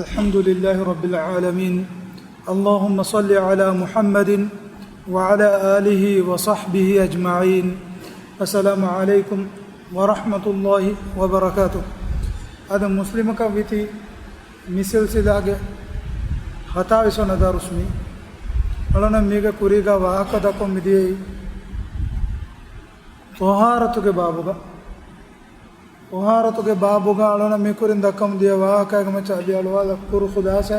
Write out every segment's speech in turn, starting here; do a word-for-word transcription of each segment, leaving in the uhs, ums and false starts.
الحمد لله رب العالمين. اللهم صل على محمد وعلى آله وصحبه أجمعين. السلام عليكم ورحمة الله وبركاته. އަދި މުސްލިމަކަށް ވިތި މި ސިލްސިލާގެ ހަތާވީސް ވަނަ ދަރުސް މީ. އަޅުނަށް މީގެ ކުރީގަ ވާހަކަ ދައްކަމުން މިދިޔައީ ޠަހާރަތުގެ ބާބުގަ. ޠަހާރަތުގެ ބާބުގަ އަޅުނަށް މިކުރިން ދައްކަމުން ދިޔަ ވާހަކައިގެ މައްޗަށް އަދި އަޅުވާލާ ކުރު ޚުލާސާ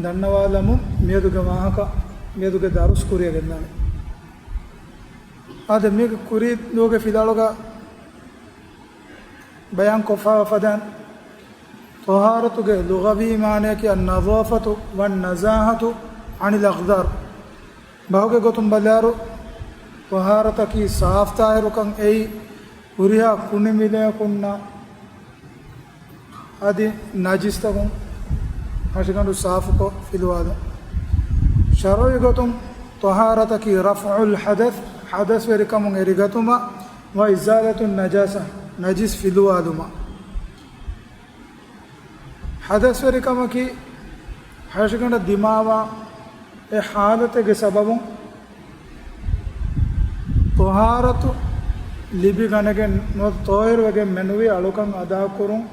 ދަންނަވާލަމުން މިއަދުގެ ވާހަކަ، މިއަދުގެ ދަރުސް ކުރިއަށް ގެންދާނެ. އާދެ، މީގެ ކުރީ ދުވަހުގެ ފިލާޅުގަ ބަޔާން ކޮށްފައިވާ ފަދައިން، ޠަހާރަތުގެ ލުޣަވީ މާނަޔަކީ النظافة والنزاهة عن الأقذار. ބަހުގެ ގޮތުން ބަލާއިރު، ޠަހާރަތަކީ ސާފުތާހިރުކަން އެއީ، ހުރިހާ ކުނި މިލަޔަކުންނާ އަދި ނަޖިސްތަކުން ހަށިގަނޑު ސާފުކޮށް ފިލުވާލުން. ޝަރުޢީ ގޮތުން ޠަހާރަތަކީ رفع الحدث، ޙަދަސްވެރިކަމުން އެރިގަތުމަށް، وإزالة النجاسة، ނަޖިސް ފިލުވާލުމަށް. ޙަދަސްވެރިކަމަކީ ހަށިގަނޑަށް ދިމާވާ އެ ޙާލަތެއްގެ ސަބަބުން ޠަހާރަތު ލިބިގަނެގެން ނުވަތަ ޠާހިރުވެގެން މެނުވީ އަޅުކަން އަދާކުރުން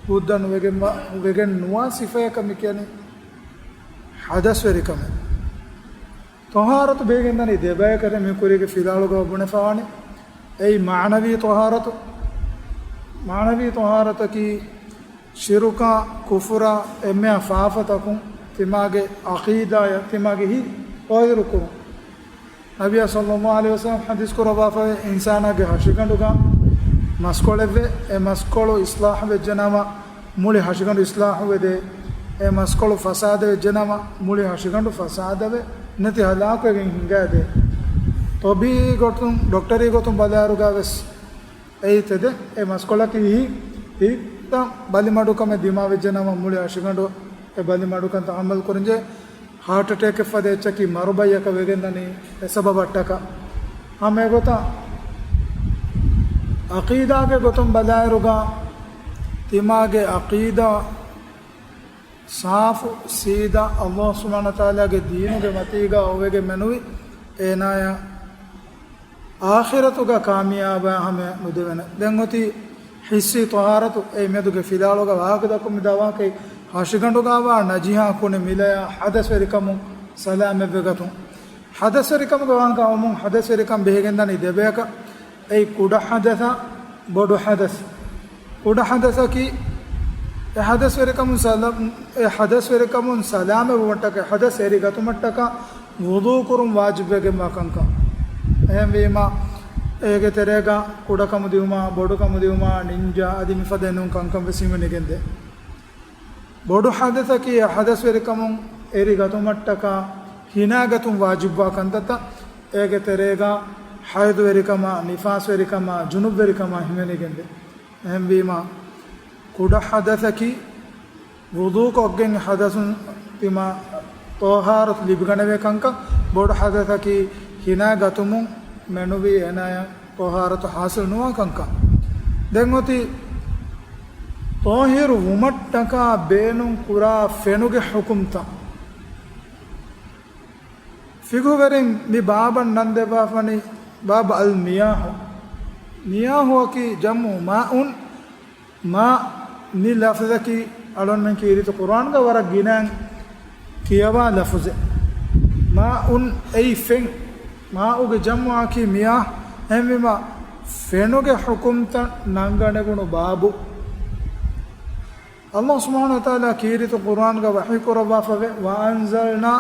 ހުއްދަ ނުވެގެން ވާ، ވެގެން ނުވާ ސިފަޔަކަށް މި ކިޔަނީ ޙަދަސްވެރިކަމެއް. ޠަހާރަތު ބެހިގެންދަނީ ދެބަޔަކަށް މި ކުރީގެ ފިލާޅުގަ ބުނެފަވާނެ. އެއީ މަޢުނަވީ ޠަހާރަތު. މަޢުނަވީ ޠަހާރަތަކީ ޝިރުކާ، ކުފުރާ، އެންމެހާ ފާފަތަކުން ތިމާގެ ޢަޤީދާޔަށް ތިމާގެ ހިތް ޠާހިރު ކުރުން. ނަބިއްޔާ ޞައްލައްލާހު ޢަލައިހި ވަސައްލަމަ ޙަދީޘް ކުރައްވާފައި، އިންސާނާގެ ހަށިގަނޑުގަ މަސްކޮޅެއްވެ، އެ މަސްކޮޅު އިޞްލާޙު ވެއްޖެނަމަ، މުޅި ހަށިގަނޑު އިޞްލާޙުވެދޭ. އެ މަސްކޮޅު ފަސާދަ ވެއްޖެނަމަ، މުޅި ހަށިގަނޑު ފަސާދަވެ، ނެތި ހަލާކުވެގެން ހިނގައިދޭ. ޠަބީޢީ ގޮތުން، ޑޮކްޓަރީ ގޮތުން ބަލާއިރުގަ ވެސް އެއީ ތެދެއް. އެ މަސްކޮޅަކީ ހިތް، ހިތަށް ބަލިމަޑުކަމެއް ދިމާވެއްޖެނަމަ، މުޅި ހަށިގަނޑު އެ ބަލިމަޑުކަން ތަޙައްމަލް ކުރަންޖެހޭ. ހާޓް އެޓޭކެއް ފަދަ އެއްޗަކީ މަރުބައްޔަކަށް ވެގެންދަނީ އެ ސަބަބަށްޓަކާ. ހަމަ އެގޮތަށް ޢަޤީދާގެ ގޮތުން ބަލާއިރުގަ، ތިމާގެ ޢަޤީދާ ސާފު ސީދާ ﷲ ސުބްޙާނަހޫ ވަތަޢާލާގެ ދީނުގެ މަތީގަ އޮވެގެން މެނުވީ އޭނާޔަށް އާޚިރަތުގަ ކާމިޔާބާ ހަމަޔަށް ނުދެވޭނެ. ދެން އޮތީ ޙިއްސީ ޠަހާރަތު. އެ މެދުގެ ފިލާޅުގަ ވާހަކަ ދައްކަމުން ދާ ވާހަކައީ ހަށިގަނޑުގަވާ ނަޖިހާ ކުނި މިލަޔާ ޙަދަސްވެރިކަމުން ސަލާމަތްވެގަތުން. ޙަދަސްވެރިކަމުގެ ވާހަކަ އައުމުން ޙަދަސްވެރިކަން ބެހިގެންދަނީ ދެބަޔަކަށް. އެއީ ކުޑަ ޙަދަސާ، ބޮޑު ޙަދަސް. ކުޑަ ޙަދަސަކީ އެ ޙަދަސްވެރިކަމުން ސަލާ، އެ ޙަދަސްވެރިކަމުން ސަލާމަތްވުމަށްޓަކާ، ޙަދަސް އެރިގަތުމަށްޓަކާ ވުޟޫ ކުރުން ވާޖިބްވެގެންވާ ކަންކަން. އެހެންވީމަ، އޭގެ ތެރޭގަ ކުޑަކަމުދިއުމާ، ބޮޑުކަމުދިއުމާ، ނިންޖާ އަދި މިފަދަ އެންމެ ކަންކަން ވެސް ހިމެނިގެންދޭ. ބޮޑު ޙަދަސަކީ އެ ޙަދަސްވެރިކަމުން އެރިގަތުމަށްޓަކާ ހިނާގަތުން ވާޖިބްވާ ކަންތައްތައް. އޭގެ ތެރޭގަ ޙައިޟުވެރިކަމާ، ނިފާސްވެރިކަމާ، ޖުނުބްވެރިކަމާ ހިމެނިގެންދޭ. އެހެންވީމަ، ކުޑަ ޙަދަސަކީ ވުޟޫކޮށްގެން ޙަދަސުން ތިމާ ޠަހާރަތު ލިބިގަނެވޭ ކަންކަން. ބޮޑު ޙަދަސަކީ ހިނާ ގަތުމުން މެނުވީ އޭނާޔަށް ޠަހާރަތު ޙާޞިލް ނުވާ ކަންކަން. ދެން އޮތީ ޠާހިރު ވުމަށްޓަކާ ބޭނުން ކުރާ ފެނުގެ ޙުކުމްތައް. ފިޤުހުވެރިން މި ބާބަށް ނަން ދެއްވާފަނީ ބާބު އަލް މިޔާހު. މިޔާހުއަކީ ޖަމްޢު މާއުން. މާ މި ލަފްޒަކީ އަޅުންމެން ކީރިތި ޤުރުއާންގަ ވަރަށް ގިނައިން ކިޔަވާ ލަފުޒެއް. މާއުން އެއީ ފެން. މާއުގެ ޖަމްޢަކީ މިޔާހް. އެހެންވީމަ، ފެނުގެ ޙުކުމްތައް ނަންގަނެގުނު ބާބު. ﷲ ސުބްޙާނަހޫ ވަތަޢާލާ ކީރިތި ޤުރުއާންގަ ވަޙީ ކުރައްވާފަވޭ، "وَأَنزَلْنَا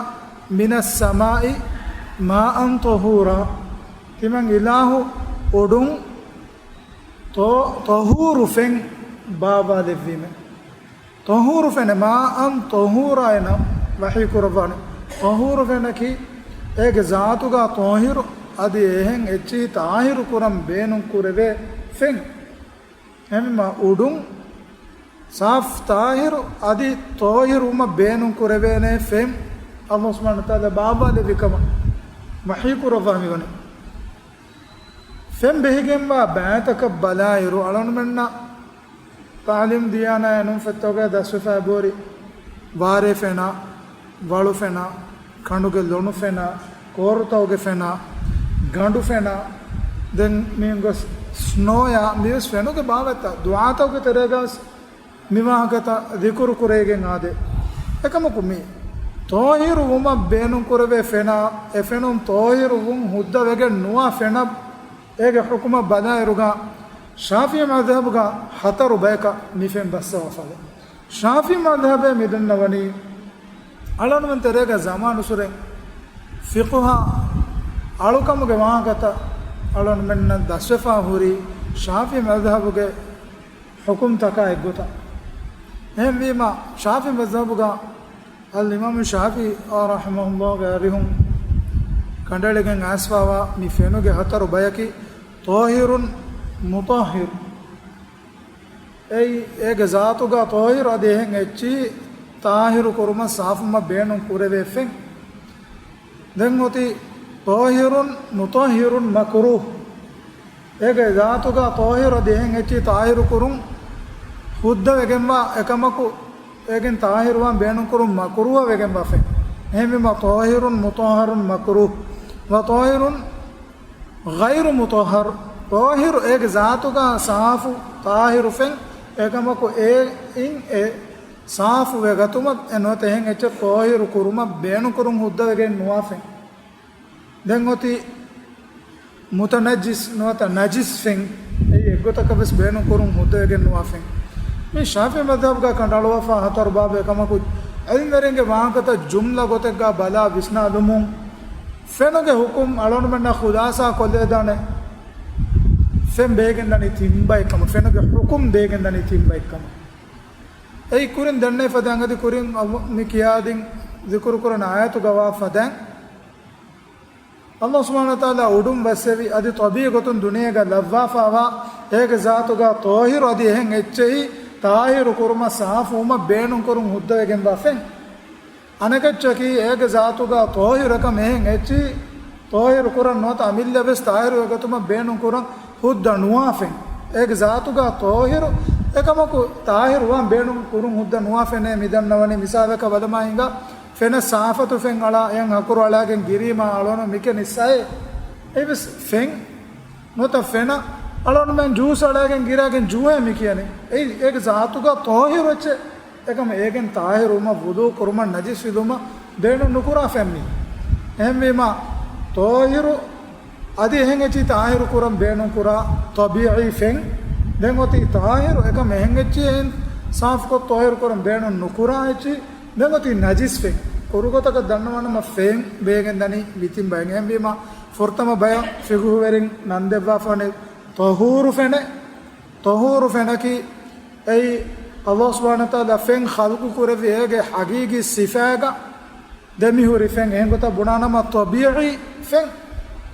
مِنَ السَّمَاءِ مَاءً طَهُورًا." ތިމަން އިލާހު އުޑުން ޠަ-، ޠަހޫރު ފެން ބާއްވާލެއްވީމެ. ޠަހޫރު ފެނެއް، مَاءً طَهُورًا އޭނަ ވަޙީ ކުރައްވާނެ. ޠަހޫރު ފެނަކީ އޭގެ ޒާތުގަ ޠާހިރު، އަދި އެހެން އެއްޗިހި ޠާހިރު ކުރަން ބޭނުން ކުރެވޭ ފެން. އެހެންވީމަ އުޑުން ސާފް ޠާހިރު އަދި ޠާހިރު ވުމަށް ބޭނުން ކުރެވޭނެ ފެން ﷲ ސުބްޙާނަހޫ ވަތަޢާލާ ބާއްވާލެއްވި ކަމަށް ވަޙީ ކުރައްވާ މިވަނީ. ފެން ބެހިގެންވާ ބައިތަކަށް ބަލާއިރު، އަޅުންމެންނަށް ތަޢުލީމް ދިޔާނަޔަށް ނޫން ފޮތްތަކުގައި ދަސްވެފައި ބޯރި. ވާރޭ ފެނާ، ވަޅު ފެނާ، ކަނޑުގެ ލޮނު ފެނާ، ކޯރުތަކުގެ ފެނާ، ގަނޑު ފެނާ، ދެން މި ގޮސް ސްނޯޔާ މިވެސް ފެނުގެ ބާވަތްތައް ދުޢާތަކުގެ ތެރޭގަސް މި ވާހަކަތައް ޛިކުރު ކުރެވިގެން އާދޭ. އެކަމަކު މި ޠާހިރު ވުމަށް ބޭނުން ކުރެވޭ ފެނާ، އެ ފެނުން ޠާހިރު ވުން ހުއްދަ ވެގެން ނުވާ ފެނަށް އޭގެ ޙުކުމަށް ބަލާއިރުގަ ޝާފިޢީ މަޛްހަބުގަ ހަތަރު ބަޔަކަށް މި ފެން ބައްސަވާފަވޭ. ޝާފިޢީ މަޛްހަބޭ މިދަންނަވަނީ، އަޅުގަނޑުމެން ތެރޭގަ ޒަމާނުއްސުރެ ފިޤުހާ އަޅުކަމުގެ ވާހަކަތައް އަޅުގަނޑުމެންނަށް ދަސްވެފާ ހުރީ ޝާފިޢީ މަޛްހަބުގެ ޙުކުމްތަކާ އެއްގޮތަށް. އެހެންވީމަ، ޝާފިޢީ މަޛްހަބުގަ އަލްއިމާމު ޝާފިޢީ ރަޙިމަހުﷲގެ އަރިހުން ކަނޑައެޅިގެން އައިސްފަވާ މި ފެނުގެ ހަތަރު ބަޔަކީ ޠާހިރުން މުޠައްހަރު. އެއީ، އޭގެ ޒާތުގަ ޠާހިރު އަދި އެހެން އެއްޗިހި ޠާހިރު ކުރުމަށް ސާފުވުމަށް ބޭނުން ކުރެވޭ ފެން. ދެން އޮތީ ޠާހިރުން މުޠައްހަރުން މަކްރޫހު. އޭގެ ޒާތުގަ ޠާހިރު އަދި އެހެން އެއްޗިހި ޠާހިރު ކުރުން ހުއްދަ ވެގެންވާ އެކަމަކު، އޭގެން ޠާހިރުވާން ބޭނުން ކުރުން މަކްރޫހަ ވެގެންވާ ފެން. އެހެންވީމަ، ޠާހިރުން މުޠައްހަރުން މަކްރޫހު. ވަ ޠާހިރުން ޣައިރު މުޠައްހަރު، ޠާހިރު އޭގެ ޒާތުގަ ސާފު ޠާހިރު ފެން، އެކަމަކު އެއިން އެ ސާފު ވެގަތުމަށް އެ ނުވަތަ އެހެން އެއްޗެއް ޠާހިރު ކުރުމަށް ބޭނުން ކުރުން ހުއްދަވެގެން ނުވާ ފެން. ދެން އޮތީ މުތަނައްޖިސް ނުވަތަ ނަޖިސް ފެން. އެއީ އެއްގޮތަކަށް ވެސް ބޭނުން ކުރުން ހުއްދަވެގެން ނުވާ ފެން. މި ޝާފިޢީ މަޛްހަބުގަ ކަނޑައަޅުވާފަ ހަތަރު ބާބެއް ކަމަކު، ޢިލްމުވެރިންގެ ވާހަކަތައް ޖުމްލަ ގޮތެއްގަ ބަލާ ވިސްނާލުމުން، ފެނުގެ ޙުކުމް އަޅުގަނޑުމެންނަށް ޚުލާޞާ ކޮށްލެވިދާނެ. ފެން ބޭގެން ދަނީ ތިން ބައެއް ކަމަށް، ފެނުގެ ޙުކުމް ބޭގެން ދަނީ ތިން ބައެއް ކަމަށް. އެއީ ކުރިން ދެންނެވި ފަދައިން އަދި ކުރިން މި ކިޔާދިން ޛިކުރު ކުރަން އާޔަތުގަ ވާ ފަދައިން، ﷲ ސުބްޙާނަހޫ ވަތަޢާލާ އުޑުން ވައްސެވި އަދި ޠަބީޢީ ގޮތުން ދުނިޔޭގަ ލައްވާފަވާ އޭގެ ޒާތުގަ ޠާހިރު އަދި އެހެން އެއްޗެހި ޠާހިރު ކުރުމަށް ސާފުވުމަށް ބޭނުން ކުރުން ހުއްދަވެގެންވާ ފެން. އަނެކައްޗަކީ އޭގެ ޒާތުގަ ޠާހިރު އެކަމް އެހެން އެއްޗިހި ޠާހިރު ކުރަން ނުވަތަ އަމިއްލަ ވެސް ޠާހިރު ވެގަތުމަށް ބޭނުން ކުރަން ހުއްދަ ނުވާ ފެން. އޭގެ ޒާތުގަ ޠާހިރު އެކަމަކު ޠާހިރު ވާން ބޭނުން ކުރުން ހުއްދަ ނުވާ ފެނޭ މިދަންނަވަނީ. މިސާލަކަށް ބަލަމާ ހިނގާ، ފެނަށް ސާފަތު ފެން އަޅާ އެހެން ހަކުރު އަޅާގެން ގިރީމާ އަޅުގަނޑު މިކެނި ސައޭ. އެއީވެސް ފެން ނުވަތަ ފެނަށް އަޅުގަނޑުމެން ޖޫސް އަޅާގެން ގިރާގެން ޖޫހޭ މި ކިޔަނީ. އެއީ އޭގެ ޒާތުގަ ޠާހިރު އެއްޗެއް. އެކަމަ އޭގެން ޠާހިރުވުމަށް، ވުޟޫ ކުރުމަށް، ނަޖިސް ވިލުމަށް ބޭނުން ނުކުރާ ފެން މީ. އެހެންވީމަ، ޠާހިރު އަދި އެހެން އެއްޗި ޠާހިރު ކުރަން ބޭނުން ކުރާ ޠަބީޢީ ފެން. ދެން އޮތީ ޠާހިރު އެކަމަ އެހެން އެއްޗި އެއިން ސާފުކޮށް ޠާހިރު ކުރަން ބޭނުން ނުކުރާ އެއްޗި. ދެން އޮތީ ނަޖިސް ފެން. ކުރު ގޮތަކަށް ދަންނަވާނަމަ ފެން ބޭގެން ދަނީ މި ތިން ބައިން. އެހެންވީމަ، ފުރަތަމަ ބަޔަށް ފިޤުހުވެރިން ނަން ދެއްވާފަވަނީ ޠަހޫރު ފެނެއް. ޠަހޫރު ފެނަކީ އެއީ ﷲ ސުބްޙާނަހޫ ވަތަޢާލާ ފެން ޚަލްޤު ކުރެއްވި އޭގެ ޙަޤީޤީ ސިފާގަ ދެމިހުރި ފެން. އެހެން ގޮތަށް ބުނާނަމަ ޠަބީޢީ ފެން.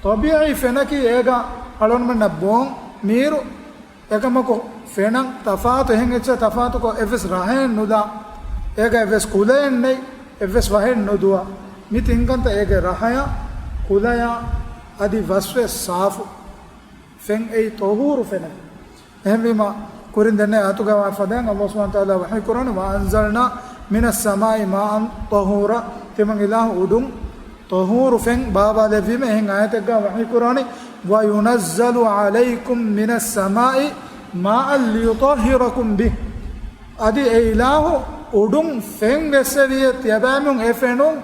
ޠަބީޢީ ފެނަކީ އޭގަ އަޅުގަނޑުމެންނަށް ބޯން މީރު އެކަމަކު ފެނަށް ތަފާތު، އެހެން އެއްޗެއް ތަފާތުކޮށް އެއްވެސް ރަހައެއް ނުލާ، އޭގަ އެއްވެސް ކުލައެއް ނެތް، އެއްވެސް ވަހެއް ނުދުވާ. މި ތިން ކަންތައް އޭގެ ރަހަޔާ، ކުލަޔާ އަދި ވަސްވެ ސާފު ފެން އެއީ ޠަހޫރު ފެނެއް. އެހެންވީމަ، ކުރިން ދެންނެވި އާޔަތުގަ ވާ ފަދައިން ﷲ ސުބްޙާނަހޫ ވަތަޢާލާ ވަޙީ ކުރަނީ، "وَأَنزَلْنَا مِنَ السَّمَاءِ مَاءً طَهُورًا." ތިމަން އިލާހު އުޑުން ޠަހޫރު ފެން ބާވާލެއްވީމަ. އެހެން އާޔަތެއްގަ ވަޙީ ކުރަނީ، "وَيُنَزِّلُ عَلَيْكُم مِّنَ السَّمَاءِ مَاءً لِّيُطَهِّرَكُم بِهِ." އަދި އެ އިލާހު އުޑުން ފެން ވެއްސެވިއޭ ތިޔަބައިމީހުން އެ ފެނުން،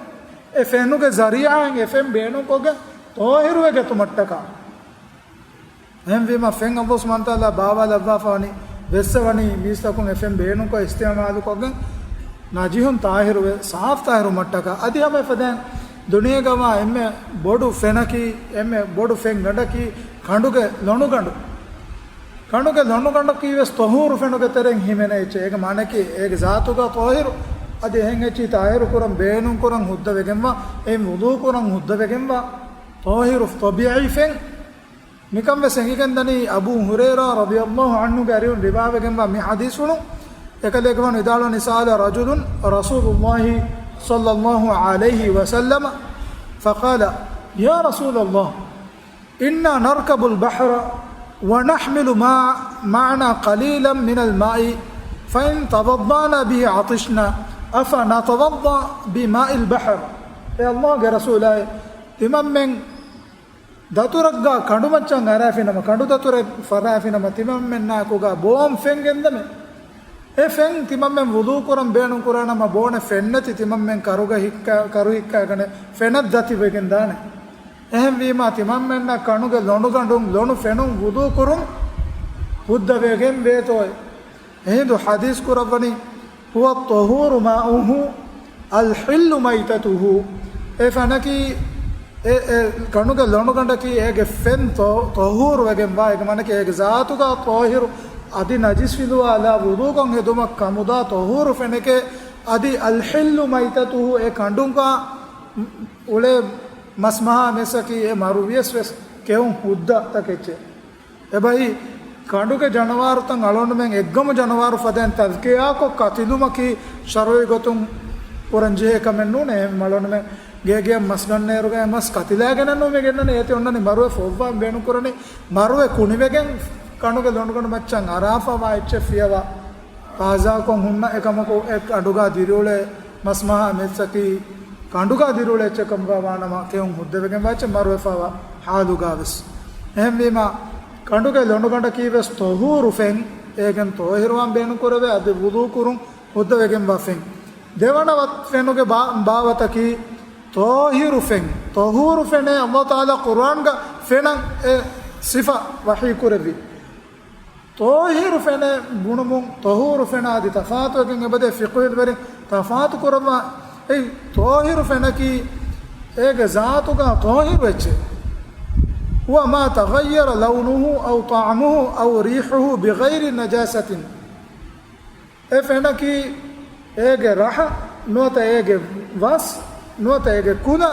އެ ފެނުގެ ޒަރީޢާއިން އެ ފެން ބޭނުންކޮށްގެން ޠާހިރުވެގަތުމަށްޓަކާ. އެހެންވީމަ، ފެން ﷲ ސުބްޙާނަހޫ ވަތަޢާލާ ބާވާލައްވާފަވަނީ، ވެއްސަވަނީ މީސްތަކުން އެ ފެން ބޭނުންކޮށް އިސްތިޢުމާލުކޮށްގެން ނަޖިހުން ޠާހިރުވެ، ސާފު ޠާހިރުވުމަށްޓަކާ. އަދި ހަމަ އެފަދައިން ދުނިޔޭގަވާ އެންމެ ބޮޑު ފެނަކީ، އެންމެ ބޮޑު ފެން ގަނޑަކީ ކަނޑުގެ ލޮނުގަނޑު. ކަނޑުގެ ލޮނުގަނޑަކީ ވެސް ޠަހޫރު ފެނުގެ ތެރެއިން ހިމެނޭ އެއްޗެއް. އޭގެ މާނައަކީ އޭގެ ޒާތުގަ ޠާހިރު، އަދި އެހެން އެއްޗި ޠާހިރު ކުރަން ބޭނުން ކުރަން ހުއްދަވެގެންވާ، އެއިން ވުޟޫ ކުރަން ހުއްދަވެގެންވާ ޠާހިރު ޠަބީޢީ ފެން. މިކަން ވެސް އެނގިގެން ދަނީ އަބޫ ހުރައިރާ ރަޟިޔަﷲ ޢަންހުގެ އަރިހުން ރިވާވެގެންވާ މި ޙަދީޘްފުޅު. އެކަލޭގެފާނު ވިދާޅުވަނީ، سَأَلَ رَجُلٌ رَسُولَ اللَّهِ صَلَّى اللَّهُ عَلَيْهِ وَسَلَّمَ فَقَالَ، يَا رَسُولَ اللَّهِ، إِنَّا نَرْكَبُ الْبَحْرَ وَنَحْمِلُ مَا، مَعَنَا قَلِيلًا مِنَ الْمَاءِ، فَإِنْ تَوَضَّأْنَا بِهِ عَطِشْنَا، أفنتوضأ بماء البحر؟ އޭ ﷲ ގެ ރަސޫލާއޭ، ތިމަންމެން ދަތުރަށްގާ ކަނޑުމައްޗަށް އަރާފިނަމަ، ކަނޑު ދަތުރެއް ފަށާފިނަމަ، ތިމަންމެންނާއެކުގާ ބޯން ފެން ގެންދަމޭ. އެ ފެން ތިމަންމެން ވުޟޫ ކުރަން ބޭނުން ކުރާނަމަ، ބޯނެ ފެންނެތި ތިމަންމެން ކަރުގަ ހިއްކާ، ކަރު ހިއްކާގަނެ ފެނަށް ދަތިވެގެން ދާނެ. އެހެންވީމާ، ތިމަންމެންނަށް ކަނޑުގެ ލޮނޑުގަނޑުން ލޮނު ފެނުން ވުޟޫ ކުރުން ހުއްދަވެގެން ވޭތޯއޭ. އެހިނދު ޙަދީޘް ކުރައްވަނީ، هو الطهور ماؤه الحل ميتته. އެ ފެނަކީ، އެ، އެ ކަނޑުގެ ލޮނުގަނޑަކީ އޭގެ ފެން ތޮ-، ޠަހޫރު ވެގެންވާ، އޭގެ މާނައަކީ އޭގެ ޒާތުގާ ޠާހިރު، އަދި ނަޖިސް ފިލުވާލާ ވުޟޫކޮށް ހެދުމަށް ކަމުދާ ޠަހޫރު ފެނެކޭ، އަދި الحل ميتته، އެ ކަނޑުގާ އުޅޭ މަސްމަހާ މެއްސަކީ އެ މަރުވިޔަސް ވެސް ކެއުން ހުއްދަ ތަކެއްޗެއް. އެބައި ކަނޑުގެ ޖަނަވާރުތައް އަޅުގަނޑުމެން އެއްގަމު ޖަނަވާރު ފަދައިން ތަޒްކިޔާކޮށް ކަތިލުމަކީ ޝަރުޢީ ގޮތުން ކުރަން ޖެހޭ ކަމެއް ނޫނޭ. އެހެން އަޅުގަނޑުމެން ގޭގެއަށް މަސް ގަންނައިރުގަ އެ މަސް ކަތިލާގެނެއް ނޫން މި ގެންނަނީ. އޭތި އޮންނަނީ މަރުވެފަ އޮއްވާން ބޭނުން ކުރަނީ މަރުވެ ކުނިވެގެން ކަނޑުގެ ލޮނޑުގަނޑު މައްޗަށް އަރާފަވާ އެއްޗެއް ފިޔަވާ. ތާޒާކޮށް ހުންނަ އެކަމަކު، އެ ކަނޑުގާ ދިރިއުޅޭ މަސްމަހާ މެއްސަކީ ކަނޑުގާ ދިރިއުޅޭ އެއްޗެއް ކަމުގާ ވާނަމަ، ކެއުން ހުއްދަވެގެންވާ އެއްޗެއް މަރުވެފަވާ ޙާލުގާ ވެސް. އެހެންވީމާ، ކަނޑުގެ ލޮނޑުގަނޑަކީ ވެސް ޠަހޫރު ފެން، އޭގެން ޠާހިރުވާން ބޭނުންކުރެވޭ، އަދި ވުޟޫ ކުރުން ހުއްދަވެގެންވާ ފެން. ދެވަނަ ވަ-، ފެނުގެ ބާ-، ބާވަތަކީ ޠާހިރު ފެން. ޠަހޫރު ފެނޭ ﷲ ތަޢާލާ ޤުރްއާންގަ ފެނަށް އެ ސިފަ ވަޙީ ކުރެއްވި. ޠާހިރު ފެނެއް ބުނުމުން ޠަހޫރު ފެނާ އަދި ތަފާތުވެގެން އެބަދޭ ފިޤުހު ވެރިން ތަފާތު ކުރައްވާ. އެއީ، ޠާހިރު ފެނަކީ އޭގެ ޒާތުގާ ޠާހިރު އެއްޗެއް. هو ما تغير لونه أو طعمه أو ريحه بغير نجاسة. އެ ފެނަކީ އޭގެ ރަހަ ނުވަތަ އޭގެ ވަސް ނުވަތަ އޭގެ ކުލަ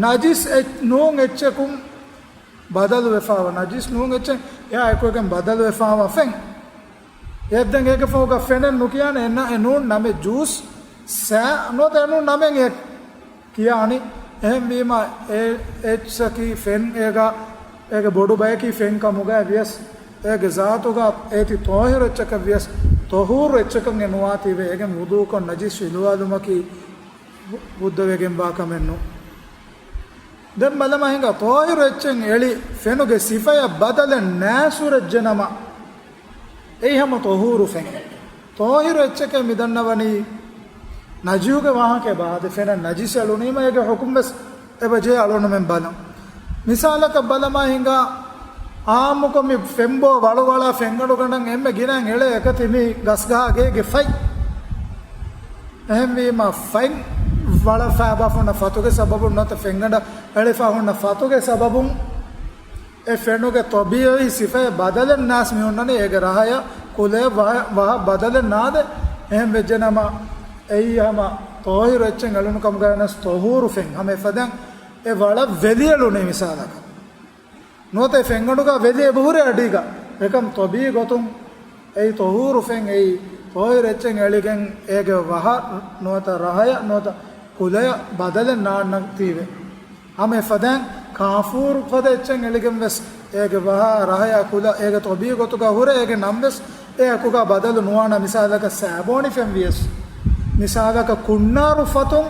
ނަޖިސް އެއް-، ނޫން އެއްޗަކުން ބަދަލުވެފާވާ، ނަޖިސް ނޫން އެއްޗެއް އެއާ އެކުވެގެން ބަދަލުވެފާވާ ފެން. އެއްދެން އޭގެ ފަހުގަ ފެނެއް ނުކިޔާނެ، އެ ނަ-، އެ ނޫން ނަމެއް ޖޫސް ސާ ނުވަތަ އެ ނޫން ނަމެއް އެ ކިޔާނީ. އެހެންވީމާ، އެ އެއްޗަކީ ފެން އޭގަ، އޭގެ ބޮޑު ބަޔަކީ ފެން ކަމުގައި ވިޔަސް، އޭގެ ޒާތުގަ އޭތި ޠާހިރު އެއްޗަކަށް ވިޔަސް، ޠަހޫރު އެއްޗަކަށް އެ ނުވާތީވެ، އޭގެން ވުޟޫކޮށް ނަޖިސް ފިލުވާލުމަކީ ހުއްދަވެގެންވާ ކަމެއް ނޫން. ދެން ބަލަމާ ހިނގާ، ޠާހިރު އެއްޗެއް އެޅި ފެނުގެ ސިފަޔަށް ބަދަލެއް ނާސުރެއްޖެނަމަ، އެއީ ހަމަ ޠަހޫރު ފެން. ޠާހިރު އެއްޗެކޭ މިދަންނަވަނީ ނަޖިހުގެ ވާހަކައެއް ބާދެ، ފެނަށް ނަޖިސް އެޅުނީމަ އޭގެ ޙުކުމް ވެސް އެބަޖެހޭ އަޅުނުމެން ބަލަން. މިސާލަކަށް ބަލަމާ ހިނގާ، އާއްމުކޮށް މި ފެންބޯ ވަޅުވަޅާ ފެންގަނޑުގަނޑަށް އެންމެ ގިނައިން އެޅޭ އެކަތި މި ގަސްގަހާގޭގެ ފަތް. އެހެންވީމަ، ފަތް ވަޅަށް ފައިބާ ހުންނަ ފަތުގެ ސަބަބުން ނުވަތަ ފެންގަނޑަށް އެޅިފަ ހުންނަ ފަތުގެ ސަބަބުން އެ ފެނުގެ ޠަބީޢީ ސިފައެއް ބަދަލެއް ނާސް މި ހުންނަނީ އޭގެ ރަހަޔަށް ކުލަޔަށް ވަހަ-، ވަހަށް ބަދަލެއް ނާދެ. އެހެން ވެއްޖެނަމަ، އެއީ ހަމަ ޠާހިރު އެއްޗެއް އެޅުނު ކަމުގައި ވެސް ޠަހޫރު ފެން. ހަމަ އެފަދައިން އެ ވަޅަށް ވެލި އެޅުނީ މިސާލަކަށް. ނުވަތަ އެ ފެންގަނޑުގަ ވެލި އެބަހުރޭ އަޑީގަ. އެކަމް ޠަބީޢީ ގޮތުން އެއީ ޠަހޫރު ފެން، އެއީ ޠާހިރު އެއްޗެއް އެޅިގެން އޭގެ ވަހަށް ނުވަތަ ރަހަޔަށް ނުވަތަ ކުލަޔަށް ބަދަލެއް ނާންނަން ތީވެ. ހަމަ އެފަދައިން ކާފޫރު ފަދަ އެއްޗެއް އެޅިގެން ވެސް އޭގެ ވަހާ ރަހަޔާ ކުލަ އޭގެ ޠަބީޢީ ގޮތުގަ ހުރެ އޭގެ ނަން ވެސް އެ އެކުގަ ބަދަލު ނުވާނަ. މިސާލަކަށް ސާބޯނި ފެން ވިޔަސް، މިސާލަކަށް ކުންނާރު ފަތުން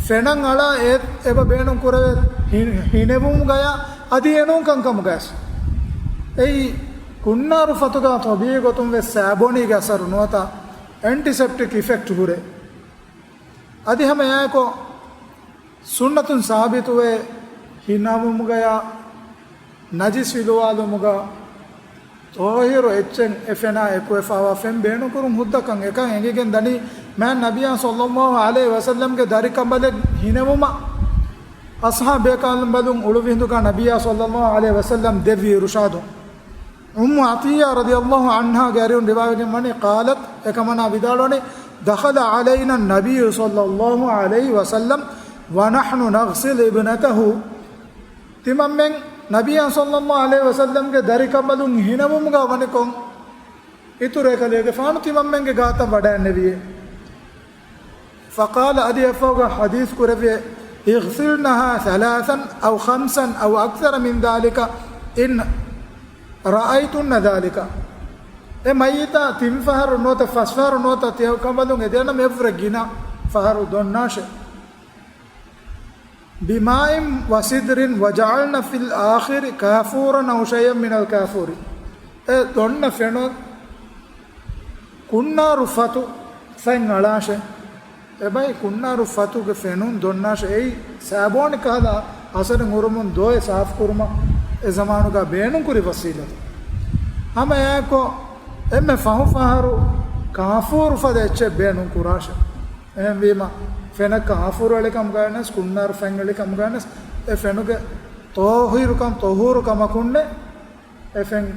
ފެނަށް އަޅާ އެ އެބަ ބޭނުން ކުރެވޭ ހި-، ހިނެވުމުގަޔާ އަދި އެނޫން ކަންކަމުގަޔަސް. އެއީ ކުންނާރު ފަތުގަ ޠަބީޢީ ގޮތުން ވެސް ސާބޯނީގެ އަސަރު ނުވަތަ އެންޓިސެޕްޓިކް އިފެކްޓް ހުރޭ. އަދި ހަމަ އެއާއެކު ސުންނަތުން ސާބިތުވޭ ހިނަވުމުގަޔާ ނަޖިސް ފިލުވާލުމުގަ ޠާހިރު އެއްޗެއް އެ ފެނާ އެކުވެފާވާ ފެން ބޭނުންކުރުން ހުއްދަކަން އެކަން އެނގިގެން ދަނީ މާތް ނަބިއްޔާ ޞައްލައްލާހު ޢަލައިހި ވަސައްލަމްގެ ދަރިކަނބަލެއް ހިނެވުމަށް އަޞްޙާބު ބޭކަނބަލުން އުޅުއްވި ހިނދުގަ ނަބިއްޔާ ޞައްލައްލާހު ޢަލައިހި ވަސައްލަމް ދެއްވި އިރުޝާދު. އުއްމު ޢަޠިއްޔާ ރަޟިޔައްލާހު ޢަންހާގެ އަރިހުން ރިވާވެގެން ވަނީ، ޤާލަތް، އެކަމަނާ ވިދާޅުވަނީ، ދަޚަލަ ޢަލައިނަ ނަބިއްޔު ޞައްލައްލާހު ޢަލައިހި ވަސައްލަމް ވަނަޙްނު ނަޣްސިލު އިބްނަތަހު. ތިމަންމެން ނަބިއްޔާ ޞައްލައްލާހު ޢަލައިހި ވަސައްލަމްގެ ދަރިކަނބަލުން ހިނެވުމުގަ ވަނިކޮށް، އިތުރު އެކަލޭގެފާނު ތިމަންމެންގެ ގާތަށް ވަޑައިންނެވިއޭ. ފަޤާލަ، އަދި އެއަށްފަހުގަ ޙަދީޘް ކުރެއްވިއޭ، އިޣްސިލްނަހާ ޘަލާޘަން އައު ޚަމްސަން އައު އަކްސަރަ މިން ޛާލިކަ އިން ރައައިތުންނަ ޛާލިކަ. އެ މައްޔިތާ ތިން ފަހަރު ނުވަތަ ފަސް ފަހަރު ނުވަތަ ތިޔަ ކަނބަލުން އެދޭނަމަ އެއްވުރެ ގިނަ ފަހަރު ދޮންނާށެ. بماء وسدر وجعلن في الآخر كافورا أو شيئا من الكافور. އެ ދޮންނަ ފެނުން ކުންނާރު ފަތު ފެން އަޅާށެ. އެބައި ކުންނާރު ފަތުގެ ފެނުން ދޮންނާށެ. އެއީ ސާބޯނި ކަހަލަ އަސަރެއް ހުރުމުން ދޮވެ ސާފު ކުރުމަށް އެ ޒަމާނުގަ ބޭނުން ކުރި ވަސީލަތެއް. ހަމަ އެއާއެކު އެންމެ ފަހު ފަހަރު ކާފޫރު ފަދަ އެއްޗެއް ބޭނުން ކުރާށެ. އެހެންވީމަ، ފެނަށް ކާފޫރު އެޅި ކަމުގައި ވެސް، ކުންނާރު ފެން އެޅި ކަމުގައި ވެސް، އެ ފެނުގެ ޠާހިރުކަން، ޠަހޫރު ކަމަކުންނެއް އެ ފެން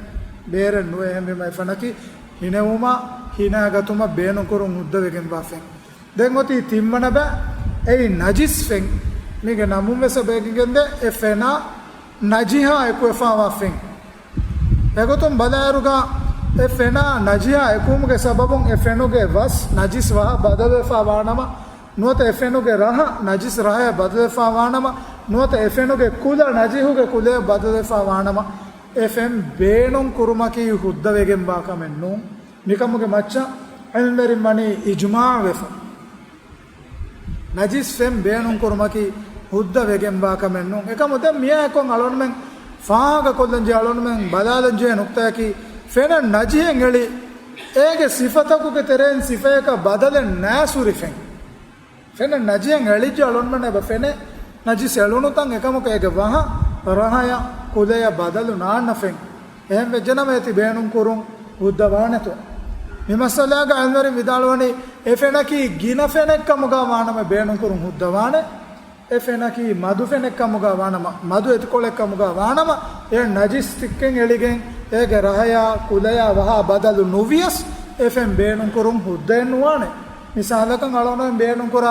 ބޭރެއް ނުވޭ. އެހެންވީމަ، އެ ފެނަކީ ހިނެވުމަށް، ހިނާގަތުމަށް ބޭނުން ކުރުން ހުއްދަވެގެންވާ ފެން. ދެން އޮތީ ތިންވަނަ ބައި، އެއީ ނަޖިސް ފެން. މީގެ ނަމުން ވެސް އެބަ އެނގިގެންދޭ، އެ ފެނާ ނަޖިހާ އެކުވެފާވާ ފެން. އެގޮތުން ބަލާއިރުގަ އެ ފެނާ ނަޖިހާ އެކުވުމުގެ ސަބަބުން އެ ފެނުގެ ވަސް ނަޖިސް ވަހާ ބަދަލުވެފާ ވާނަމަ، ނުވަތަ އެ ފެނުގެ ރަހަ ނަޖިސް ރަހަޔަށް ބަދަލުވެފާ ވާނަމަ، ނުވަތަ އެ ފެނުގެ ކުލަ ނަޖިހުގެ ކުލަޔަށް ބަދަލުވެފާ ވާނަމަ، އެ ފެން ބޭނުން ކުރުމަކީ ހުއްދަވެގެންވާ ކަމެއް ނޫން. މިކަމުގެ މައްޗަށް ޢިލްމުވެރިން ވަނީ އިޖުމާޢު ވެފަ. ނަޖިސް ފެން ބޭނުން ކުރުމަކީ ހުއްދަ ވެގެންވާ ކަމެއް ނޫން. އެކަމު ދެން މިއާއެކު އަޅުގަނޑުމެން ފާހަގަކޮށްލަންޖެހޭ، އަޅުގަނޑުމެން ބަލާލަންޖެހޭ ނުކްތާއަކީ، ފެނަށް ނަޖިހެއް އެޅި، އޭގެ ސިފަތަކުގެ ތެރެއިން ސިފަޔަކަށް ބަދަލެއް ނާސުރި ފެން. ފެނަށް ނަޖިހެއް އެޅިއްޖެ އަޅުގަނޑުމެން އެބަ ފެނޭ ނަޖިސް އެޅުނު ތަން، އެކަމަކު އޭގެ ވަހަށް ރަހަޔަށް ކުލަޔަށް ބަދަލު ނާންނަ ފެން. އެހެން ވެއްޖެނަމަ އޭތި ބޭނުން ކުރުން ހުއްދަވާނެތޯ؟ މި މައްސަލާގަ އިލްމުވެރިން ވިދާޅުވަނީ، އެ ފެނަކީ ގިނަ ފެނެއް ކަމުގަ ވާނަމަ ބޭނުން ކުރުން ހުއްދަވާނެ. އެ ފެނަކީ މަދު ފެނެއް ކަމުގަ ވާނަމަ، މަދު އެތިކޮޅެއް ކަމުގަ ވާނަމަ، އެ ނަޖިސް ތިއްކެން އެޅިގެން އޭގެ ރަހަޔާ ކުލަޔާ ވަހާ ބަދަލު ނުވިޔަސް، އެ ފެން ބޭނުން ކުރުން ހުއްދައެއް ނުވާނެ. މިސާލަކަށް އަޅުގަނޑުމެން ބޭނުން ކުރާ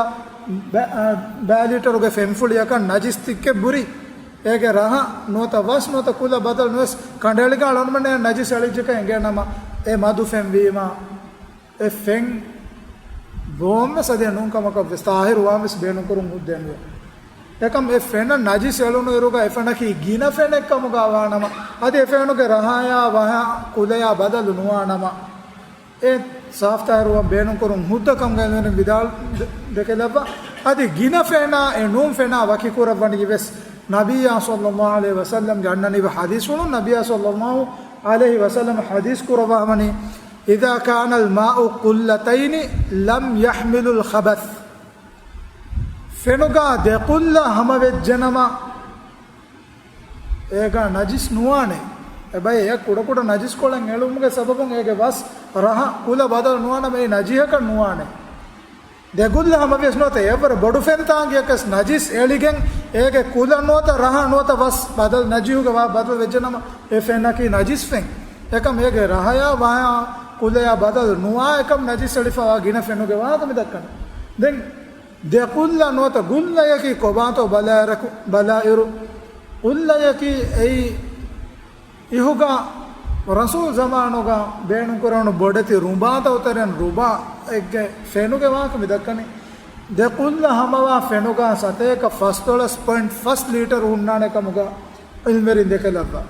ބައި-، އަ، ބައި ލީޓަރުގެ ފެންފުޅިއަކަށް ނަޖިސް ތިއްކެއް ބުރި، އޭގެ ރަހަ ނުވަތަ ވަސް ނުވަތަ ކުލަ ބަދަލު ނުވެސް ކަނޑައެޅިގެން އަޅުގަނޑުމެންނަށް ނަޖިސް އެޅިއްޖެކަން އެނގޭނަމަ، އެ މަދު ފެން ވީމަ، އެ ފެން ބޯންވެސް އަދި ނޫން ކަމަކަށް ވެސް ޠާހިރު ވާން ވެސް ބޭނުން ކުރުން ހުއްދައެއް ނުވޭ. އެކަމް އެ ފެނަށް ނަޖިސް އެޅުނު އިރުގަ އެ ފެނަކީ ގިނަ ފެނެއް ކަމުގަ ވާނަމަ، އަދި އެ ފެނުގެ ރަހަޔާ ވަހާ ކުލަޔާ ބަދަލު ނުވާނަމަ، އެ ސާފް ޠާހިރު ވާން ބޭނުން ކުރުން ހުއްދަ ކަމުގައި ވެރިން ވިދާޅު ދެ-، ދެކެލައްވާ. އަދި ގިނަ ފެނާ އެ ނޫން ފެނާ ވަކި ކުރައްވަނީ ވެސް ނަބިއްޔާ ޞައްލައްލާހު ޢަލައިހި ވަސައްލަމްގެ އަންނަނީ ޙަދީޘްފުޅުން، ނަބިއްޔާ ޞައްލައްލާހު ޢަލައިހި ވަސައްލަމް ޙަދީޘް ކުރައްވާ ވަނީ، إذا كان الماء قلتين لم يحمل الخبث. ފެނުގަ ދެ ކުއްލަ ހަމަވެއްޖެނަމަ، އޭގަ ނަޖިސް ނުވާނެ. އެބައި އެ ކުޑަކުޑަ ނަޖިސްކޮޅެއް އެޅުމުގެ ސަބަބުން އޭގެ ވަސް ރަހަ ކުލަ ބަދަލު ނުވާނަމަ އެއީ ނަޖިހަކަށް ނުވާނެ. ދެ ކުއްލަ ހަމަވިޔަސް ނުވަތަ އެއަށްވުރެ ބޮޑު ފެންތާނގިއަކަސް ނަޖިސް އެޅިގެން އޭގެ ކުލަ ނުވަތަ ރަހަ ނުވަތަ ވަސް ބަދަލު ނަޖިހުގެ ވާ ބަދަލު ވެއްޖެނަމަ އެ ފެނަކީ ނަޖިސް ފެން. އެކަމް އޭގެ ރަހަޔާ ވަހަޔާ ކުލަޔާ ބަދަލު ނުވާ އެކަމް ނަޖިސް އެޅިފަވާ ގިނަ ފެނުގެ ވާހަކަ މި ދައްކަނީ. ދެން ދެ ކުއްލަ ނުވަތަ ގުއްލަޔަކީ ކޮބާތޯ ބަލާއިރަކު، ބަލާއިރު، ގުއްލަޔަކީ އެއީ އިހުގަ ރަސޫލް ޒަމާނުގަ ބޭނުންކުރެވުނު ބޮޑެތި ރުނބާތައް އުތަރެން ރުނބާ އެއްގެ ފެނުގެ ވާހަކަ މި ދައްކަނީ. ދެ ކުއްލަ ހަމަވާ ފެނުގަ ސަތޭކަ ފަސްދޮޅަސް ޕޮއިންޓް ފަސް ލީޓަރު ހުންނާނެ ކަމުގަ އިލްމުވެރިން ދެކެލައްވާ.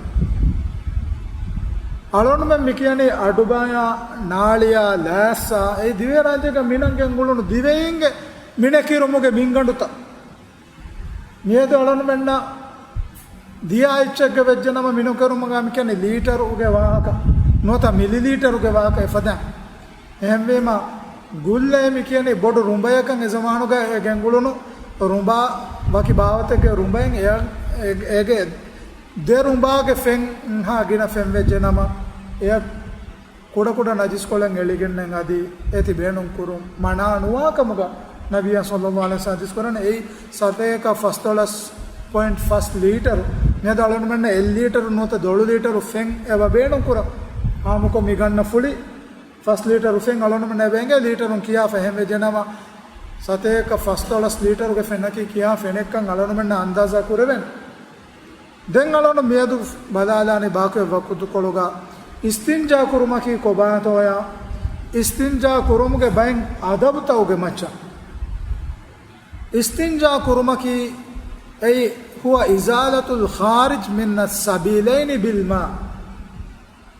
އަޅުގަނޑުމެން މިކިޔަނީ އަޑުބަޔާ، ނާޅިޔާ، ލާއްސާ، އެ ދިވެހިރާއްޖޭގަ މިނަން ގެންގުޅުނު ދިވެހިންގެ މިނެކިރުމުގެ މިންގަނޑުތައް. މިއަދު އަޅުގަނޑުމެންނަށް ދިޔަ އެއްޗެއްގެ ވެއްޖެނަމަ މިނުކިރުމުގަ މިކިޔަނީ ލީޓަރުގެ ވާހަކަ ނުވަތަ މިލިލީޓަރުގެ ވާހަކަ އެފަދައިން. އެހެންވީމަ، ގުއްލައޭ މިކިޔަނީ ބޮޑު ރުނބަޔަކަށް އެ ޒަމާނުގަ އެ ގެންގުޅުނު ރުނބާ ވަކި ބާވަތެއްގެ ރުނބައިން އެއަށް އެ-، އޭގެ ދެ ރުނބާގެ ފެން ހާ ގިނަ ފެން ވެއްޖެ ނަމަ، އެއަށް ކުޑަކުޑަ ނަޖިސްކޮޅެއް އެޅިގެންނެއް އަދި އޭތި ބޭނުން ކުރުން މަނާ ނުވާ ކަމުގަ ނަބިއްޔާ ޞައްލައްލާހު ޢަލައިހި ވަސައްލަމް ޙަދީޘް ކުރަނީ. އެއީ ސަތޭކަ ފަސްދޮޅަސް ޕޮއިންޓް ފަސް ލީޓަރު. މިއަދު އަޅުގަނޑުމެންނަށް އެއް ލީޓަރު ނުވަތަ ދޮޅު ލީޓަރު ފެން އެބަ ބޭނުން ކުރަން. އާއްމުކޮށް މި ގަންނަ ފުޅި ފަސް ލީޓަރު ފެން އަޅުގަނޑުމެން އެބަ އެނގޭ ލީޓަރުން ކިޔާފަ. އެހެން ވެއްޖެނަމަ، ސަތޭކަ ފަސްދޮޅަސް ލީޓަރުގެ ފެނަކީ ކިހާ ފެނެއްކަން އަޅުގަނޑުމެންނަށް އަންދާޒާ ކުރެވެން. ދެން އަޅުގަނޑު މިއަދު ބަލާލާނީ ބާކީ ވަގުތުކޮޅުގަ އިސްތިންޖާ ކުރުމަކީ ކޮބާތޯޔާ، އިސްތިންޖާ ކުރުމުގެ ބައެއް އަދަބުތަކުގެ މައްޗަށް. އިސްތިންޖާ ކުރުމަކީ އެއީ، هو إزالة الخارج من السبيلين بالماء.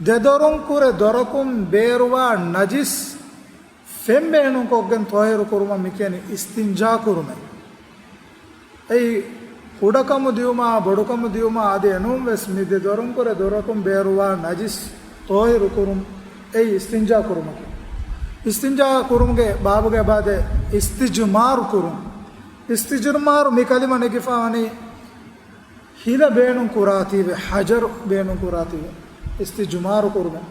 ދެ ދޮރުން ކުރެ ދޮރަކުން ބޭރުވާ ނަޖިސް ފެން ބޭނުންކޮށްގެން ޠާހިރު ކުރުމަށް މި ކިޔަނީ އިސްތިންޖާ ކުރުމޭ. އެއީ ކުޑަކަމު ދިޔުމާ، ބޮޑުކަމު ދިޔުމާ އަދި އެނޫން ވެސް މި ދެ ދޮރުންކުރެ ދޮރަކުން ބޭރުވާ ނަޖިސް ޠާހިރު ކުރުން އެއީ އިސްތިންޖާ ކުރުމަކީ. އިސްތިންޖާ ކުރުމުގެ ބާބުގެ އެބައި އިސްތިޖުމާރު ކުރުން. އިސްތިޖުމާރު މި ކަލިމަ ނެގިފާވަނީ ހިލަ ބޭނުން ކުރާތީވެ، ހަޖަރު ބޭނުން ކުރާތީވެ، އިސްތިޖުމާރު ކުރުމެއް.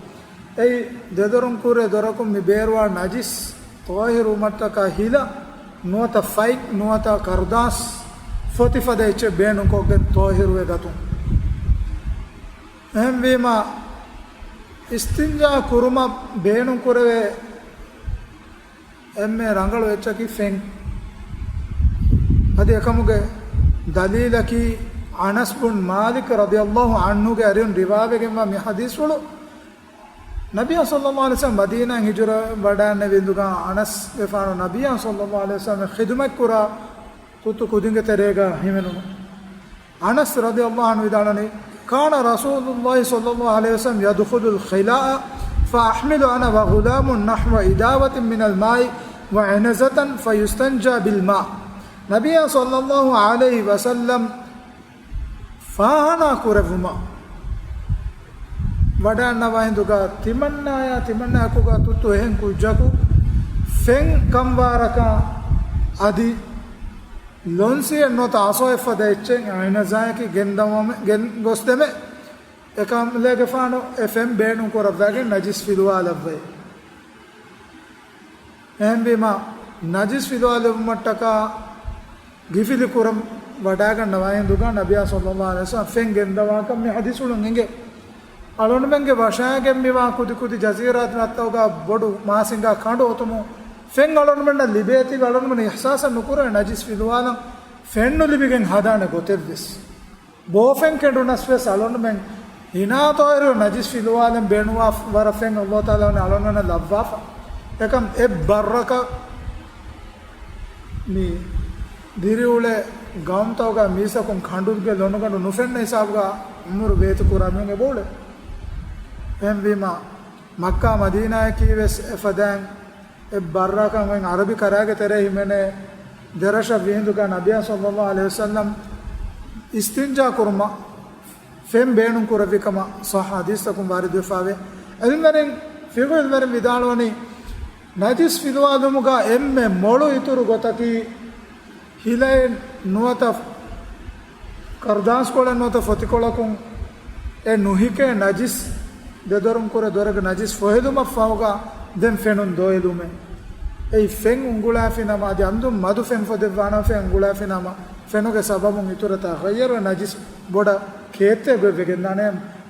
އެއީ ދެދޮރުން ކުރެ ދޮރަކުން މި ބޭރުވާ ނަޖިސް ޠާހިރުވުމަށްޓަކާ ހިލަ ނުވަތަ ފަތް ނުވަތަ ކަރުދާސް ފޮތި ފަދަ އެއްޗެއް ބޭނުންކޮށްގެން ޠާހިރުވެ ގަތުން. އެހެންވީމާ، އިސްތިންޖާ ކުރުމަށް ބޭނުން ކުރެވޭ އެންމެ ރަނގަޅު އެއްޗަކީ ފެން. އަދި އެކަމުގެ ދަލީލަކީ، އަނަސް ބުން މާލިކް ރަޟިޔަﷲ ޢަންހުގެ އަރިހުން ރިވާވެގެންވާ މި ޙަދީޘްފުޅު، ނަބިއްޔާ ޞައްލަﷲ ޢަލައިހި ވަސައްލަމް މަދީނާއިން ހިޖުރަ ވަޑައިގެންނެވި އިނދުގަ އަނަސްގެފާނު ނަބިއްޔާ ޞައްލަﷲ ޢަލައިހި ވަސައްލަމް ޚިދުމަތްކުރާ ތުއްތު ކުދިންގެ ތެރޭގަ ހިމެނުނު. އަނަސް ރަޟިޔަﷲ ޢަންހު ވިދާޅުވަނީ، كان رسول الله صلى الله عليه وسلم يدخل الخلاء فأحمل أنا وغلام نحو إداوة من الماء وعنزة فيستنجى بالماء. ނަބިއްޔާ ޞައްލަﷲ ޢަލައިހި ވަސައްލަމް ފާޚާނާ ކުރެއްވުމަށް ވަޑައިގަންނަވާ ހިނދުގަ ތިމަންނާޔާ ތިމަންނާއަކުގަ ތުއްތު އެހެން ކުއްޖަކު ފެން ކަންވާރަކަށް އަދި ލޮންސިއެއް ނުވަތަ އަސޯއެއް ފަދަ އެއްޗެއް އިނަޒާއަކީ ގެންދަވަމެ-، ގެން ގޮސްދެމެ. އެކަމަލޭގެފާނު އެ ފެން ބޭނުން ކުރައްވައިގެން ނަޖިސް ފިލުވާލައްވައި. އެހެންވީމާ، ނަޖިސް ފިލުވާލެވުމަށްޓަކާ ގިފިލި ކުރަން ވަޑައިގަންނަވާ ހިނދުގަ ނަބިއްޔާ ޞައްލަﷲ ޢަލައިހި ވަސައްލަމް ފެން ގެންދަވާކަން މި ޙަދީޘްފުޅުން އެނގޭ. އަޅުންމެންގެ ވަށާގެން މިވާ ކުދިކުދި ޖަޒީރާތް ނައްތައުގަ ބޮޑު މާސިނގާ ކަނޑު އޮތުމުން ފެން އަޅުންމެންނަށް ލިބޭތީވެ އަޅުންމެން އިޙްސާސެއް ނުކުރޭ ނަޖިސް ފިލުވާލަން ފެން ނުލިބިގެން ހަދާނެ ގޮތެއްވެސް. ބޯފެން ކެނޑުނަސް ވެސް އަޅުންމެން ހިނާ ޠާހިރު ނަޖިސް ފިލުވާލަން ބޭނުންވާ ވަރަށް ފެން ﷲ ތަޢާލާ ވަނީ އަޅުންމެންނަށް ލައްވާފަ. އެކަމް އެއް ބައްރަކަށް މި ދިރިއުޅޭ ގައުމުތަކުގަ މީސްތަކުން ކަނޑުގެ ލޮނުގަނޑު ނުފެންނަ ހިސާބުގަ ޢުމުރު ވޭތުކުރާ މީހުން އެބައުޅޭ. އެހެންވީމާ، މައްކާ މަދީނާއަކީ ވެސް އެފަދައިން އެއް ބައްރަކަށް އޮތް ޢަރަބި ކަރާގެ ތެރޭ ހިމެނޭ ދެރަށަށް ވީ ހިނދުގަ ނަބިއްޔާ ޞައްލަﷲ ޢަލައިހި ވަސައްލަމް އިސްތިންޖާ ކުރުމަށް ފެން ބޭނުން ކުރެއްވި ކަމަށް ޞައްޙަ ޙަދީޘްތަކުން ވާރިދުވެފައިވޭ. ޢިލްމުވެރިން، ފިޤުހު ޢިލްމުވެރިން ވިދާޅުވަނީ، ނަޖިސް ފިލުވާލުމުގަ އެންމެ މޮޅު އިތުރު ގޮތަކީ، ހިލައެއް ނުވަތަ ކަރުދާސްކޮޅެއް ނުވަތަ ފޮތިކޮޅަކުން އެ ނުހިކޭ ނަޖިސް ދެދޮރުން ކުރެ ދޮރެއްގެ ނަޖިސް ފޮހެލުމަށް ފަހުގަ ދެން ފެނުން ދޮވެލުމެއް. އެއީ ފެން އުނގުޅާފި ނަމަ، އަދި އަނދުން މަދު ފެން ފޮދެއްވާނަމަ ފެން އުނގުޅާފި ނަމަ، ފެނުގެ ސަބަބުން އިތުރަށް ތަޣައްޔަރު ނަޖިސް ބޮޑަށް ކޭއްތޭ ގޮތްވެގެންދާނެ.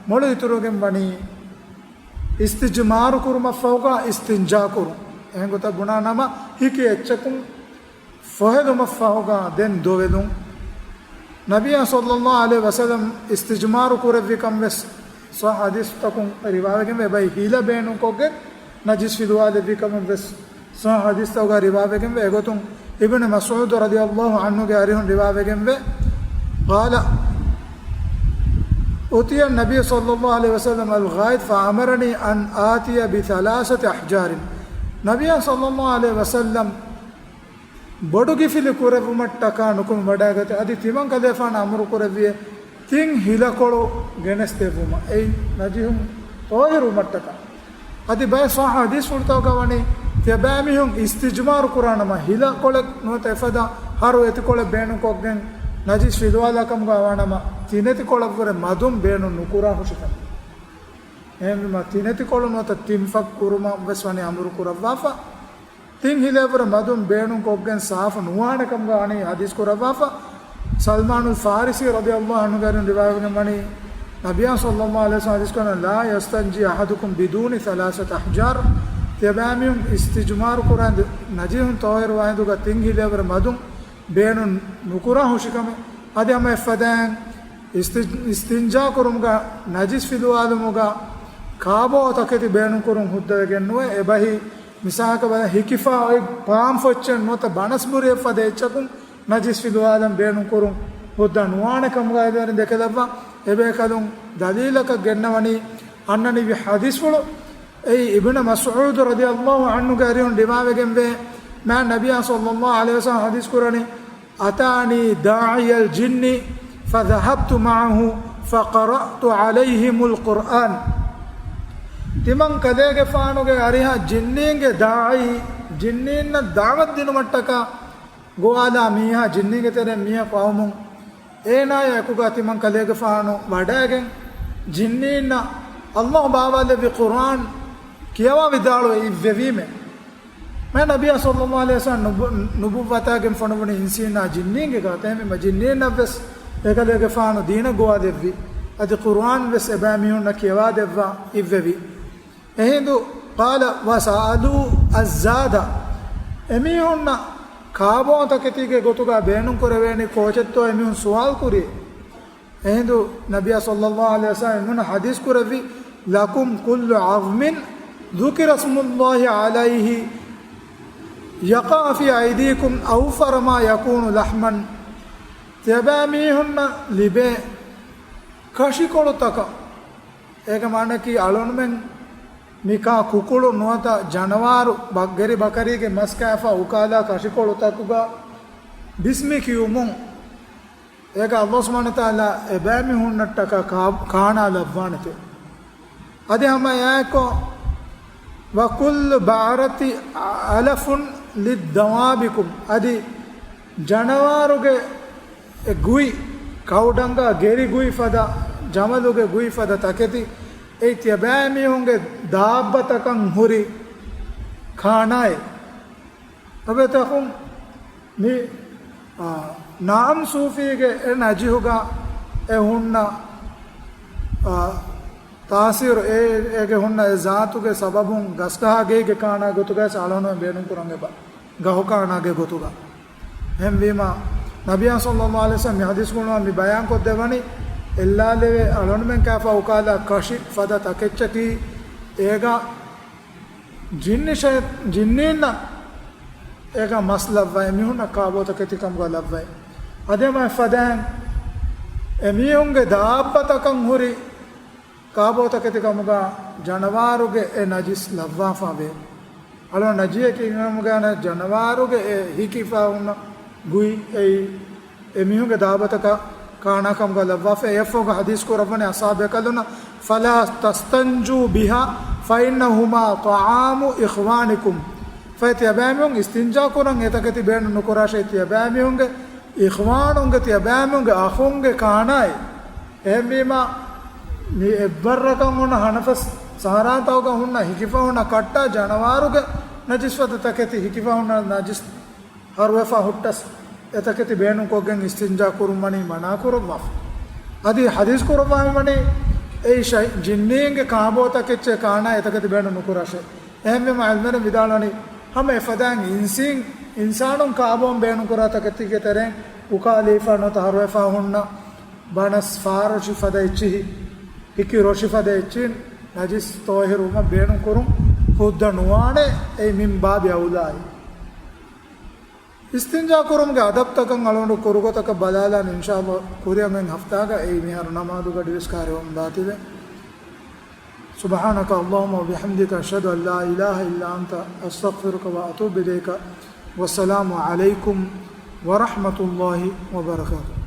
މޮޅު އިތުރުގެން ވަނީ އިސްތިޖުމާރު ކުރުމަށް ފަހުގަ އިސްތިންޖާ ކުރުން. އެހެން ގޮތަށް ބުނާ ނަމަ، ހިކި އެއްޗަކުން ފޮހެލުމަށް ފަހުގަ ދެން ދޮވެލުން. ނަބިއްޔާ ޞައްލަﷲ ޢަލައިހި ވަސައްލަމް އިސްތިޖުމާރު ކުރެއްވި ކަން ވެސް ޞައްޙަ ޙަދީޘްތަކުން ރިވާވެގެން ވޭ. އެބައި ހިލަ ބޭނުންކޮށްގެން ނަޖިސް ފިލުވާލެއްވި ކަމުން ވެސް ޞައްޙަ ޙަދީޘްތަކުގަ ރިވާވެގެން ވޭ. އެގޮތުން އިބްނު މަސްޢޫދު ރަޟިޔަﷲ ޢަންހުގެ އަރިހުން ރިވާވެގެން ވޭ. قال، أتي النبي صلى الله عليه وسلم الغائط فأمرني أن آتي بثلاثة أحجار. ނަބިއްޔާ ޞައްލަﷲ ޢަލައިހި ވަސައްލަމް ބޮޑު ގިފިލި ކުރެއްވުމަށްޓަކާ ނުކުމެ ވަޑައިގަތީ، އަދި ތިމަން ކަލޭފާނަށް އަމުރު ކުރެއްވިއޭ، ތިން ހިލަކޮޅު ގެނެސްދެއްވުމަށް، އެއިން ނަޖިހުން ޠާހިރުވުމަށްޓަކާ. އަދި ބައެއް ޞައްޙަ ޙަދީޘްފުޅުތަކުގަ ވަނީ، ތިޔަބައިމީހުން އިސްތިޖުމާރު ކުރާނަމަ، ހިލަކޮޅެއް ނުވަތަ އެފަދަ ހަރު އެތިކޮޅެއް ބޭނުންކޮށްގެން ނަޖިސް ފިލުވާލާކަމުގަ ވާނަމަ، ތިނެތި ކޮޅަށްވުރެ މަދުން ބޭނުން ނުކުރާ ހުށިކަމެއް. އެހެންވީމަ، ތިނެތި ކޮޅު ނުވަތަ ތިން ފަކް ކުރުމަށް ވެސް ވަނީ އަމުރު ކުރައްވާފަ. ތިން ހިލައަށްވުރެ މަދުން ބޭނުންކޮށްގެން ސާފު ނުވާނެ ކަމުގަ ވަނީ ޙަދީޘް ކުރައްވާފަ. ސަލްމާނުލް ފާރިސީ ރަޟިޔަﷲ ޢަންހުގެ އަރިހުން ރިވާވެގެން ވަނީ، ނަބިއްޔާ ޞައްލަﷲ ޢަލައިހި ވަސައްލަމް ޙަދީޘް ކުރައްވަނީ، لا يستنجي أحدكم بدون ثلاثة أحجار. ތިޔަބައިމީހުން އިސްތިޖުމާރު ކުރާ ނަޖިހުން ޠާހިރުވާ ހިނދުގަ ތިން ހިލައަށްވުރެ މަދުން ބޭނުން ނުކުރާ ހުށިކަމެއް. އަދި ހަމަ އެފަދައިން އިސްތި-، އިސްތިންޖާ ކުރުމުގަ ނަޖިސް ފިލުވާލުމުގަ ކާބޯ ތަކެތި ބޭނުންކުރުން ހުއްދަވެގެން ނުވޭ. އެބަހީ މިސާލަކަށް ބަލަން، ހިކިފާ އޮތް ޕާމް ފޮއްޗެއް ނުވަތަ ބަނަސް ބުރިއެއް ފަދަ އެއްޗަކުން ނަޖިސް ފިލުވާލަން ބޭނުންކުރުން ހުއްދަ ނުވާނެ ކަމުގަ އެދެވަރިން ދެކެލައްވާ. އެބޭކަލުން ދަލީލަކަށް ގެންނަވަނީ އަންނަނިވި ޙަދީޘްފުޅު. އެއީ އިބްނު މަސްޢޫދު ރަޟިޔަﷲ ޢަންހުގެ އަރިހުން ރިވާވެގެންވޭ، މާތް ނަބިއްޔާ ޞައްލަﷲ ޢަލައިހި ވަސައްލަމަ ޙަދީޘް ކުރަނީ، أتاني داعي الجن فذهبت معه فقرأت عليهم القرآن. ތިމަން ކަލޭގެފާނުގެ އަރިހަށް ޖިންނީންގެ ދާޢީ، ޖިންނީންނަށް ދަޢުވަތު ދިނުމަށްޓަކާ ގޮވާލާ މީހާ، ޖިންނީންގެ ތެރެއިން މީހަކު އައުމުން، އޭނާޔާ އެކުގަ ތިމަން ކަލޭގެފާނު ވަޑައިގެން، ޖިންނީންނަށް ﷲ ބާވާލެއްވި ޤުރްއާން ކިޔަވާ ވިދާޅުވެ އިއްވެވީމެ. މާތް ނަބިއްޔާ ޞައްލަﷲ ޢަލައިހި ވަސައްލަމަ ނުބު-، ނުބުއްވަތާގެން ފޮނުވުނީ އިންސީންނާ ޖިންނީންގެ ގާތަށް. އެހެންވީމަ ޖިންނީންނަށްވެސް އެކަލޭގެފާނު ދީނަށް ގޮވާލެއްވި. އަދި ޤުރްއާން ވެސް އެބައިމީހުންނަށް ކިޔަވާދެއްވާ އިއްވެވި. އެހިނދު، قال وسألوا الزاد، އެމީހުންނަށް ކާބޯ ތަކެތީގެ ގޮތުގަ ބޭނުންކުރެވޭނީ ކޯޗެއްތޯ އެމީހުން ސުވާލު ކުރި. އެހިނދު ނަބިއްޔާ ޞައްލަﷲ ޢަލައިހި ވަސައްލަމަ އެމީހުންނަށް ޙަދީޘް ކުރެއްވި، لكم كل عظم ذكر اسم الله عليه يقع في أيديكم أوفر ما يكون لحما. ތިޔަބައިމީހުންނަށް ލިބޭ ކަށިކޮޅުތަކަށް، އޭގެ މާނައަކީ އަޅުންމެން މިކާ ކުކުޅު ނުވަތަ ޖަނަވާރު ބައްގެރި ބަކަރީގެ މަސް ކާފަ އުކާލާ ކަށިކޮޅުތަކުގަ ބިސްމި ކިޔުމުން އޭގަ ﷲ ސުބްޙާނަހޫ ވަތަޢާލާ އެބައިމީހުންނަށްޓަކާ ކާ-، ކާނާ ލައްވާނެތެ. އަދި ހަމަ އެއާއެއްކޮ، وكل بعرة علف لدوابكم، އަދި ޖަނަވާރުގެ އެ ގުއި، ކައުޑަނގާ ގެރި ގުއި ފަދަ، ޖަމަލުގެ ގުއި ފަދަ ތަކެތި، އެއީ ތިޔަބައިމީހުންގެ ދާއްބަތަކަށް ހުރި ކާނާއެއް. އެބައިތަކުން މި، އާ، ނަޢަމް ސޫފީގެ އެ ނަޖިހުގަ އެ ހުންނަ، އާ، ތާސީރު އެ، އޭގެ ހުންނަ އެ ޒާތުގެ ސަބަބުން ގަސްގަހާގެއިގެ ކާނާ ގޮތުގައި އަޅުން ބޭނުން ކުރަން އެބަ ގަހު ކާނާގެ ގޮތުގަ. އެހެންވީމަ، ނަބިއްޔާ ޞައްލަﷲ ޢަލައިހި ވަސައްލަމަ މި ޙަދީޘް ގުޅުމަށް މި ބަޔާން ކޮށްދެއްވަނީ، އެއްލާލެވޭ އަޅުންމެން ކާފަ އުކާލާ ކަށި ފަދަ ތަކެއްޗަކީ، އޭގަ ޖިންނި ޝައި-، ޖިންނީންނަށް އޭގަ މަސް ލައްވައި، އެމީހުންނަށް ކާބޯތަކެތިކަމުގަ ލައްވައި. އަދި ހަމަ އެފަދައިން އެމީހުންގެ ދާއްބަތަކަށް ހުރި ކާބޯތަކެތިކަމުގަ ޖަނަވާރުގެ އެ ނަޖިސް ލައްވާފަ ވޭ. އަޅުން ނަޖިހެކި އިނގަމުގަ ޖަނަވާރުގެ އެ ހިކިފަ ހުންނަ ގުއި އެއީ އެމީހުންގެ ދާއްބަތަކަށް ކާނާކަމުގަ ލައްވާފަ. އެއަށްފަހުގަ ޙަދީޘް ކުރައްވަނީ އަޞްޙާބު ބޭކަލުންނަށް، فلا تستنجوا بها فإنهما طعام إخوانكم. ފަހެ ތިޔަބައިމީހުން އިސްތިންޖާ ކުރަން އެތަކެތި ބޭނުން ނުކުރާށޭ، ތިޔަބައިމީހުންގެ އިޚްވާނުންގެ، ތިޔަބައިމީހުންގެ އަޚުންގެ ކާނާއެއް. އެހެންވީމަ، މި އެއްބައްރަކަށް އޮންނަ ހަނަފަސް ސަހަރާތަކުގަ ހުންނަ ހިކިފަ ހުންނަ ކައްޓާ ޖަނަވާރުގެ ނަޖިސްފަދަ ތަކެތި، ހިކިފަ ހުންނަ ނަޖިސް ހަރުވެފަ ހުއްޓަސް އެތަކެތި ބޭނުންކޮށްގެން އިސްތިންޖާ ކުރުން ވަނީ މަނާކުރައްވާފަ. އަދި ޙަދީޘް ކުރައްވާ މިވަނީ އެއީ ޝައި-، ޖިންނީންގެ ކާބޯތަކެއްޗެއް ކާނާ އެތަކެތި ބޭނުން ނުކުރާށޭ. އެހެންވީމަ ޢިލްމުވެރިން ވިދާޅުވަނީ ހަމަ އެފަދައިން އިންސީން، އިންސާނުން ކާބޯން ބޭނުންކުރާ ތަކެތީގެ ތެރެއިން އުކާލީފަ ނުވަތަ ހަރުވެފަ ހުންނަ ބަނަސް ފާރޮށި ފަދަ އެއްޗިހި، ހިކި ރޮށި ފަދަ އެއްޗިން ނަޖިސް ޠާހިރުވުމަށް ބޭނުންކުރުން ހުއްދަ ނުވާނެ، އެއީ މިން ބާބި އައުލާއި. އިސްތިންޖާ ކުރުމުގެ އަދަބުތަކަށް އަޅުގަނޑު ކުރުގޮތަކަށް ބަލާލާން އިންޝާﷲ ކުރިއަށް އޮތް ހަފްތާގަ އެއީ މިހާރު ނަމާދުގަ ޑިވެސް ކާރިވަމުން ދާތީވެ. سبحانك اللهم وبحمدك، أشهد أن لا إله إلا أنت، أستغفرك وأتوب إليك. والسلام عليكم ورحمة الله وبركاته.